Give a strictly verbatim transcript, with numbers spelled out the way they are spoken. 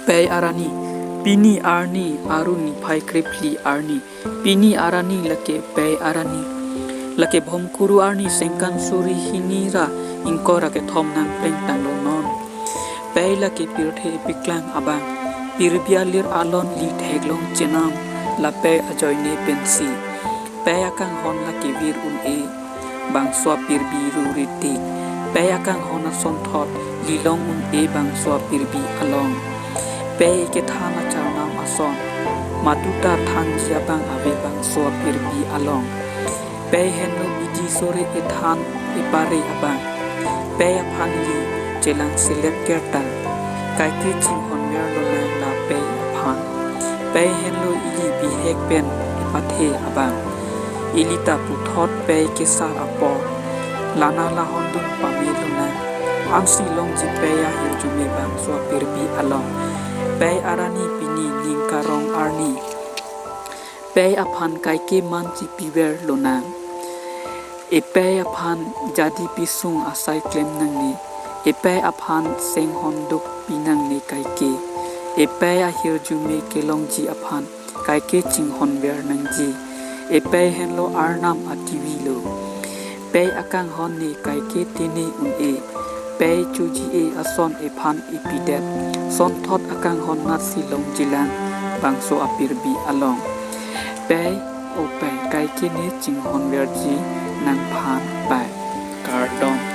Pei arani, pini arni Arun niphai krepli arni, pini arani lake pei arani. Lake Bhomkuru arni sengkan suri hini ra ingkoi ra kethom nangpleng tanglo non. Pei lake pirthe epiklang abang, pirbi alir alon ili theklong chenam, la pei ajoine pensi. Pei akanghon lake vir un-e, bangso apirbi ru ritik. Pei akanghon asonthot ili long un-e bangso apirbi along. Pei kethan acharnam ason, madu ta thanji abang ave bangso apirbi along. Pei henlo bidi sore ethan epare abang. Pei aphan ili chelang selet kertang. Kaike chinghon verlo nang la pei aphan. Pei henlo ili bihek pen epathe abang. Ili ta puthot pei kesar apor. Lana lahondun pamelo nang. Ansi longji pei ahirjume bangso apirbi along. Pei arani pini ning karong arni. Pei aphan kaike man chipiverlo nang. Epei aphan jadi pisung asai klem nangne. Epei aphan senghon duk pi nangne kaike. Epei ahirjume kelongji aphan kaike chinghon ver nangji. Epei henlo arnam ativi lo. Pei akanghon ne kaike tene un-e. Pei choji-e ason ephan ipidet. Sonthot akanghon natsi longjilang bangso apirbi along. Pei, o pei, kaike ne chinghon verji nangphan pei. Kardom.